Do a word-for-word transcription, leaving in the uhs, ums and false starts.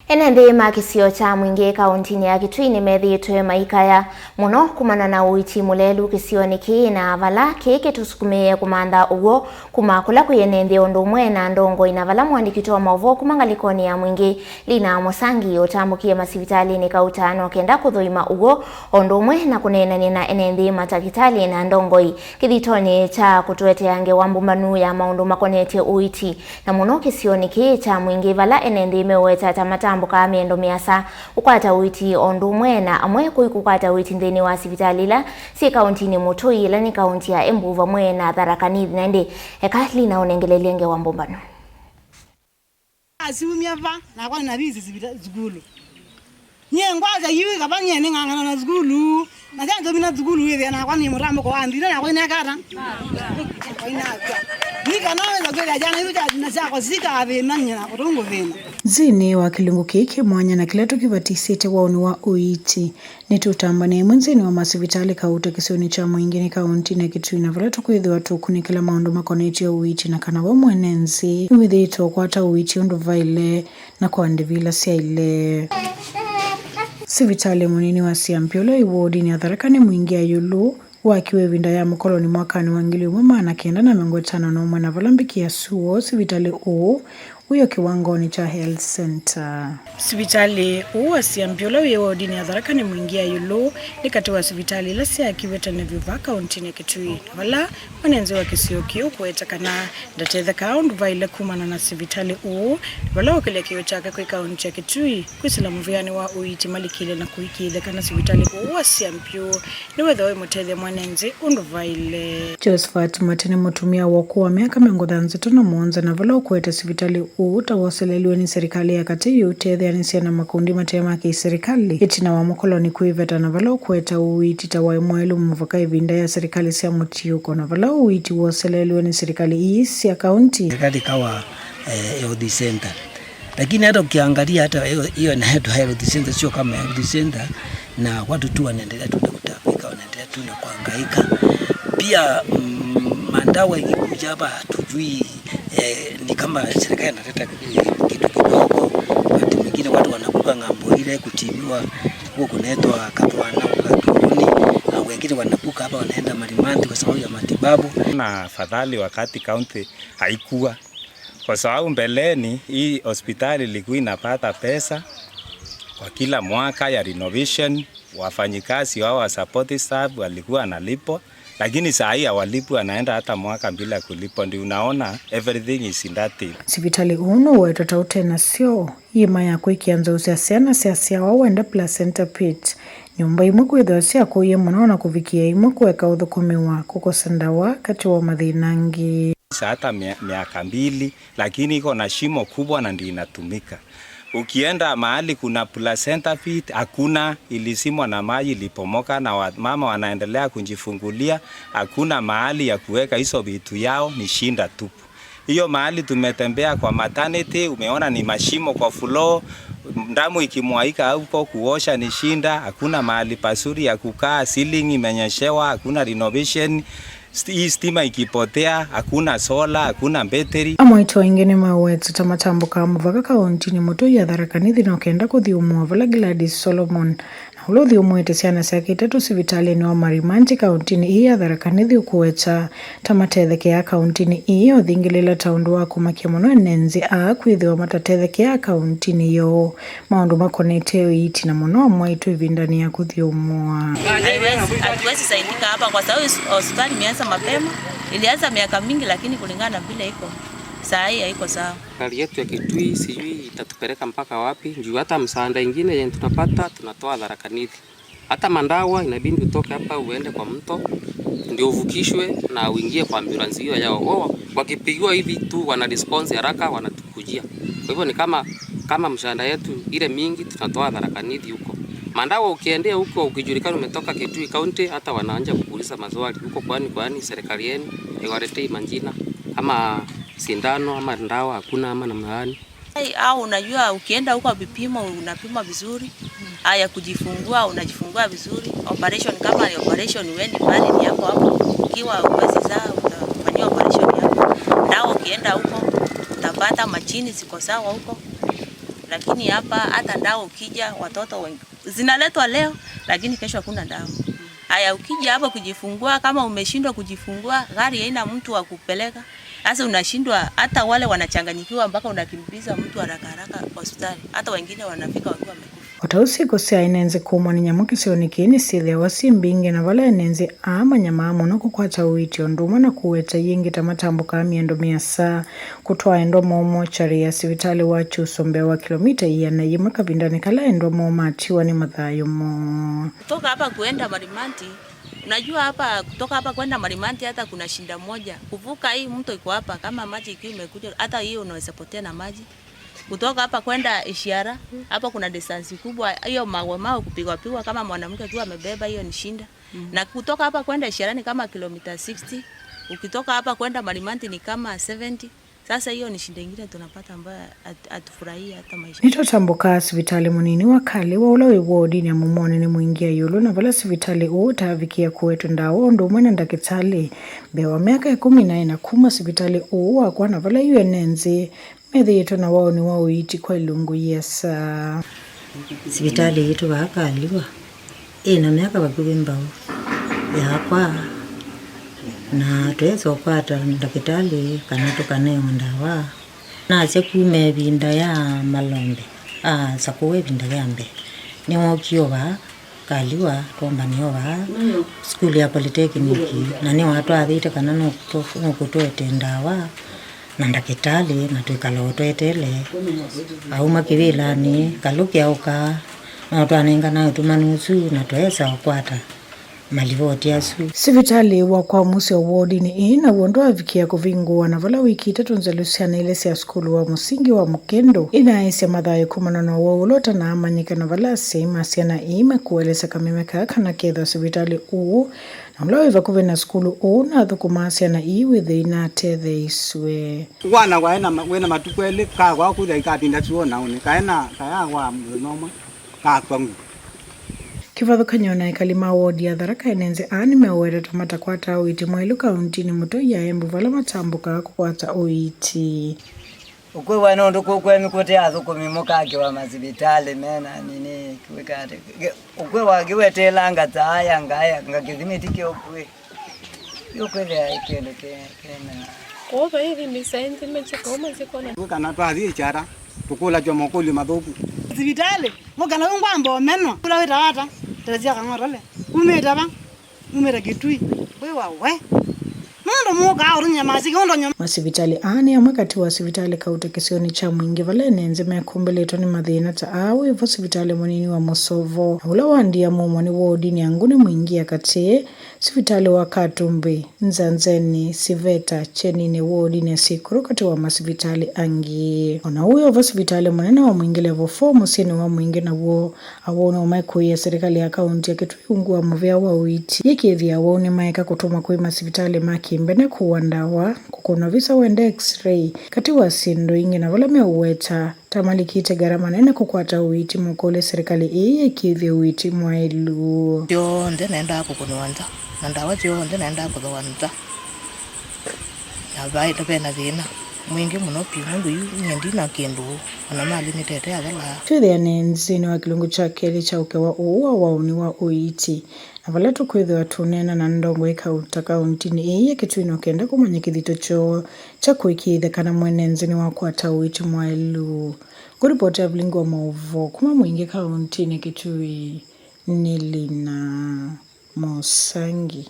Ene nthĩ ma kĩsio kya Mwingĩ kaũntinĩ ya Kitui nĩmethĩĩtwe maikaya mũno kumana na ũiiti mũlelu kĩsionĩ kĩĩ, na vala kĩĩ kĩtũsukumĩĩe kũmantha ũw'o kuma kũla kwĩ ene nthĩ o ũndũ ũmwe na ndongoi, na vala mũandĩki witũ wa maũvoo kuma ngalĩkonĩ ya Mwingĩ, Lina Mũsangi, ũtambũkie masivitalĩnĩ kauta no kenda kũthũima ũw'o o ũndũ ũmwe na kũneenany'a na ene nthĩ, matakĩtalĩ na ndongoi kĩthitonĩ kya kũtũetea ngewa mbũmbanu ya maũndũ makonetye ũiiti, na mũno kĩsionĩ kĩĩ kya Mwingĩ, vala ene nthĩ meũweta ta matambũkaa mĩendo mĩasa kũkwata ũiiti o ũndũ ũmwe na amwe kũi kũkwata ũiiti nthĩnĩ wa sivitalĩ ila syĩ kaũntinĩ mũtũi, ĩla nĩ kaũnti ya Embu vamwe na Tharaka Nithi. Na ĩndĩ eka Lina ũnengelelye ngewa mbũmbanu. Asiumya va, nakwa nĩnavisi sivita-, sukulu. Nyie ngwasya yu ikava nyie nĩng'ang'ana na sukulu. Na sya nzomina sukulu wĩthĩa nakwa nĩ mũtambũko wa nthĩ, nakwa inekata. Nakwa inakwa. Ni kana wĩsa kwĩthĩa syana isu sya, na syakwa sikathĩna nyie nakwa tũngũthĩna. Nthĩnĩ wa kĩlungu kĩĩ kĩ mwanya na kĩla tũkĩvatisĩte waũni wa ũiiti, nĩtũtambanĩa ĩmwe nthĩnĩ wa masivitalĩ kauta kĩsionĩ kya Mwingĩ nĩ kaũntinĩ ya Kitui, na vala tũkwĩthĩwa tũkunĩkĩla maũndũ makonetye ũiiti na kana we mwene nthĩ nĩwĩthĩĩtwe ũkwata ũiiti ũndũ vaĩle na kwa ndĩvi ila syaĩle. Sivitalĩ mũnini wa Siampi ũla wĩ wodinĩ ya Tharaka Nithi Mwingĩ ya ĩũlũ wakiwe ĩvinda ya mũkoloni mwakanĩ wa ngili ĩmwe maana kenda na mĩongo ĩtano na ũmwe, na vala mbikĩa suo, sivitalĩ ũũ wĩo kĩwangonĩ kya Health Center. Sivitalĩ ũũ wa Siampi ũla wĩ wodinĩ ya Tharaka Nithi Mwingĩ ya ĩũlũ nĩ katĩ wa sivitalĩ ila syaakiwe tene vyũ vaa kaũntinĩ ya Kitui, na vala mwene nthĩ wa kĩsio kĩĩ ũkũweta kana ndatethekaa ũndũ vaĩle kumana na sivitalĩ ũũ, vala ũkĩlya kĩw'ũ kyake kwĩ kaũnti ya Kitui kwĩsĩla mũvĩanĩ wa ũiiti malikĩle na kũĩkĩĩthya kana sivitalĩ ũũ wa Siampi nĩwĩthĩwa wĩmũtethya mwene nthĩ ũndũ vaĩle. Josephat Mate nĩ mũtumĩa wa ũkũũ wa myaka mĩongo thanthatũ na mũonza, na vala ũkũweta sivitalĩ ũũ ta woseleeliwe nĩ silikalĩ ya katĩ yĩũtetheanĩsya na makundi mate ma kĩ-silikalĩ ĩtina wa mũkoloni kwĩveta, na vala ũkũweta ũiiti ta waĩ mwaĩlu mũvaka ĩvinda ya silikalĩ sya mũtiũko, na vala ũiiti woseleeliwe nĩ silikalĩ ii sya kaunti. Serikali ikawa, eh, health center. Lakini hata ukiangalia hata hiyo, hiyo inaitwa health center, sio kama health center, na watu tu wanaendelea tu na kutaabika, wanaendelea tu na kuhangaika. Pia, mm, madawa ikikuja hapa hatujui, eh, ni kama serikali inaleta kitu kidogo. Wakati mwingine watu wanavuka ng'ambo ile kutibiwa, huko kunaitwa Katwana, Katuluni, na wengine wanavuka hapa wanaenda Marimanti kwa sababu ya matibabu. Na afadhali wakati kaunti haikuwa. Kwa sababu mbeleni hii hospitali ilikuwa inapata pesa kwa kila mwaka ya renovation, wafanyikazi wao wa support staff walikuwa wanalipwa, lakini saa hii hawalipwi, wanaenda hata mwaka bila kulipwa. Ndio unaona everything is in that thing. Sivitalĩ ũũ nũwetwa ta ũte na syoo, iĩma ya kwĩkĩa nzaũ sya syana syasyawa wenda placenta pit, nyũmba imwe kwĩthĩwa syakũie mũno na kũvikĩa imwe kũeka ũthũkũmĩwa, kũkosa ndawa, katĩ wa mathĩna angĩ. Hata mia-, miaka mbili, lakini iko na shimo kubwa na ndio inatumika. Ukienda mahali kuna placenta pit, hakuna, ilisimwa na maji, ilipomoka, na wa-, mama wanaendelea kujifungulia, hakuna mahali ya kuweka hizo vitu yao, ni shinda tupu. Hiyo mahali tumetembea kwa maternity, umeona ni mashimo kwa floor, damu ikimwaika huko, kuosha ni shinda, hakuna mahali pazuri ya kukaa, ceiling imenyeshewa, hakuna renovation. Sti-, hii stima ikipotea, hakuna solar, hakuna betri. Amwe aitũ aingĩ nĩmawetete matambũkaa mũvaka kaũntinĩ mũtũi ya Tharaka Nithi no kenda kũthyũmũa vala Gladys Solomon, na ũla ũthyũmũĩte syana syake itatũ sivitalĩnĩ wa Marimanti kaũntinĩ ĩĩ ya Tharaka Nithi ũkũweta ta matethekeaa kaũntinĩ ĩĩ ũthingĩlĩla ta ũndũ wa kũmakya mũno ene nthĩ aa kwĩthĩwa matatethekeaa kaũntinĩ yoo. Maũndũ makonetye ũiiti na mũno amwe aitũ ĩvindanĩ ya kũthyũmũa. Haiwezi, hatuwezi saidika hapa kwa sababu hos-, hospitali imeanza mapema. Ilianza miaka mingi, lakini kulingana na vile iko saa hii haiko sawa. Serikali yetu ya Kitui sijui itatupeleka mpaka wapi, juu hata msaada ingine yenye tunapata tunatoa Tharaka Nithi. Hata mandawa inabidi utoke hapa uende kwa mto ndio uvukishwe na uingie kwa ambulance hiyo yao. Wao wakipigiwa hivi tu wana response haraka, wanatukujia. Kwa hivyo ni kama, kama msaada yetu ile mingi tunatoa Tharaka Nithi huko. Mandawa ukiendea huko, ukijulikana umetoka Kitui County, hata wanaanza kukuuliza maswali huko, kwani, kwani serikali yenu haiwaletei majina ama sindano ama ndawa hakuna ama namna gani? Au unajua ukienda huko vipimo unapimwa vizuri. Haya, kujifungua unajifungua vizuri. Operation kama ni operation, wendi pale ni hapo hapo. Ukiwa huwezi zaa, utafanyiwa operation hapo. Ndawa ukienda huko utapata, machini ziko sawa huko. Lakini hapa hata ndawa ukija, watoto wengi, zinaletwa leo, lakini kesho hakuna ndawa. Haya, ukija hapo kujifungua, kama umeshindwa kujifungua, gari haina mtu wa kupeleka. Sasa unashindwa, hata wale wanachanganyikiwa mpaka unakimbiza mtu haraka haraka hospitali. Hata wengine wanafika wakiwa wamekufa. O ta ũu syĩko sya ene nzĩ kũmwa nĩ nyamũ kĩsionĩ kĩĩ nĩsyĩthĩawa syĩ mbingĩ, na vala ene nzĩ aa manyamaa mũno kũkwata ũiiti o ũndũ ũmwe na kũweta ii ĩngĩ ta matambũkaa mĩendo mĩasa kũtwaa endwa moo mokyarĩ ya sivitalĩ wa Kyuso mbee wa kĩlomita ĩana yĩmwe kavindanĩ kala endwa moo matiwa nĩ mathayũ moo. Kutoka hapa kuenda Marimanti, unajua hapa, kutoka hapa kwenda Marimanti hata kuna shinda moja. Kuvuka hii mto iko hapa, kama maji ikiwa imekuja, hata hiyo unaweza potea na maji. Kutoka hapa kwenda Ishiara, hapa kuna distance kubwa, hiyo mawe mawe kupigwa pigwa kama mwanamke akiwa amebeba, hiyo ni shinda. Na kutoka hapa kwenda Ishiara ni kama kilomita sixty, ukitoka hapa kwenda Marimanti ni kama seventy. Sasa hiyo ni shida ingine tunapata ambayo hat-, hatufurahii hata maisha. Nĩtũtambũkaa sivitalĩ mũnini wa Kaliwa ũla wĩ wodinĩ ya Mũmonĩ nĩ mũingia ĩũlũ, na vala sivitalĩ ũũ ũtaavikĩa kũetwe ndawa ũndũ ũmwe na ndakĩtalĩ. Mbee wa myaka ĩkũmi na ĩna kuma sivitalĩ ũũ wakwa, na vala yu ene nzĩ methĩĩtwe na waũni wa ũiiti kwa ilungu iasa. Sivitalĩ yitũ vaa Kaliwa ĩna myaka vakuvĩ mbau yakwa, na twesa ũkwata ndakĩtalĩ kana tũkanewa ndawa. Nasya kuma ĩvinda ya Malombe, a, Sakũwa ĩvinda ya mbee, nĩwookie o vaa Kaliwa, twombanie o vaa sukulu ya polytechnic, na nĩwatwathĩte kana nũkũtũ-, nũkũtũetee ndawa na ndakĩtalĩ, na twĩkala o tweteele. Auma kĩvĩlanĩ, kalũke aũka, no twanenganae ũtũmani ũsu, na tweesa ũkwata malivoti asu. Sivitalĩ wakwa mũseo wodinĩ ĩĩ naw'o ndwavikĩa kũvingũwa, na vala wiki itatũ nzelu syana ilĩ sya sukulu wa mũsingi wa Mũkĩndũ inaaĩsya mathayũ kumana na ũwau ũla ũtanaamanyĩka, na vala asyai ma syana ii mekũelesya kameme kaa kana kethĩwa sivitalĩ ũũ na ũla wĩ vakuvĩ na sukulu ũũ nathũkũmaa syana ii wĩthei natetheeisw'e. Wana waĩ na ma-, wĩ na matukũ elĩ, kakwaa kwĩthĩa ikavinda syũa naũnĩ, kaĩ na, kayakwa mũthenya ũmwe, kakw'a ngũ. Kĩvathũkany'o na ekali ma wodi ya Tharaka, ene nzĩ aa nĩmeũweta ta matakwataa ũiiti mwaĩlu kauntinĩ mũtoi ya Embu vala matambũkaa kũkwata ũiiti. Ũkwĩw'a nũndũ kũkw'e mĩkũtĩ ya athũkũmi mũkakĩwa masivitalĩ mena nini, kĩwĩka atĩ, kĩ-, ũkwĩw'a kĩweteelanga ta aya ngaya, nga kĩthimi ti kĩũkw'ĩ. Yũkwĩthĩa kĩndũ ke-, kena. Kũu vaithi mĩsaĩ nthĩ mĩkĩ kũu masyĩkona. Kana twathi ĩkyara, tũkũlakya makũlyo mathũku. Sivitalĩ, mũkana wĩ ngwamba ũmenwa. Kũla wĩtawa ata? Teresia Kang'otole. Umĩte va? Umĩte Kitui. Kwĩwa we. Nũndũ mũkaa ũtũnyamasi kĩũndũ nyama. Masivitalĩ aa nĩ amwe katĩ wa sivitalĩ kauta kĩsionĩ kya Mwingĩ vala ene nzĩ mekũmbĩlĩtwe nĩ mathĩna ta aa wĩvo sivitalĩ mũnini wa Mũsovo, na ũla wa Ndiamumwa nĩ wodinĩ ya Nguni Mwingĩ ya katĩ, sivitalĩ wa Katumbĩ, Nzanzeni, Siveta, Kyenini wodinĩ ya Sikũrũ katĩ wa masivitalĩ angĩ. O na ũu wĩ o vo sivitalĩ mũnene wa Mwingĩ Level four mũsyĩnĩ wa Mwingĩ naw'o Awau nĩo maikũĩĩa silikalĩ ya kaunti ya Kitui ungu wa mũvea wa ũiiti. Yĩkĩĩthya awau nĩmaeka kũtũmwa kwĩ masivitalĩ ma kĩmbene kũua ndawa, kũkũnwa visa wende X-ray, katĩ wa syĩndũ ingĩ, na vala meũweta ta malikĩte ngarama nene kũkwata ũiiti, makũlya silikalĩ ĩĩ yĩkĩĩthye ũiiti mwaĩlu. Syonthe naendaa kũkũnwa nza, na ndawa syonthe naendaa kũthooa nza. Na vai, ve na thĩna mwingĩ mũno vyũ, nũndũ yu nyie ndi na kĩndũ, o na malĩ nĩtete athalaa. Twĩthĩane nthĩnĩ wa kĩlungu kya kelĩ kya ũkewa ũũ wa waũni wa ũiiti, na vala tũkwĩthĩwa tũneena na ndongoi kauta kauntinĩ ĩĩ ya Kitui, no kenda kũmanya kĩthito kyoo kya kũĩkĩĩthya kana mwene nthĩ nĩwakwata ũiiti mwaĩlu. Ngũripotĩa vilingi wa maũvoo kuma Mwingĩ kauntinĩ Kitui, nĩ Lina Mũsangi.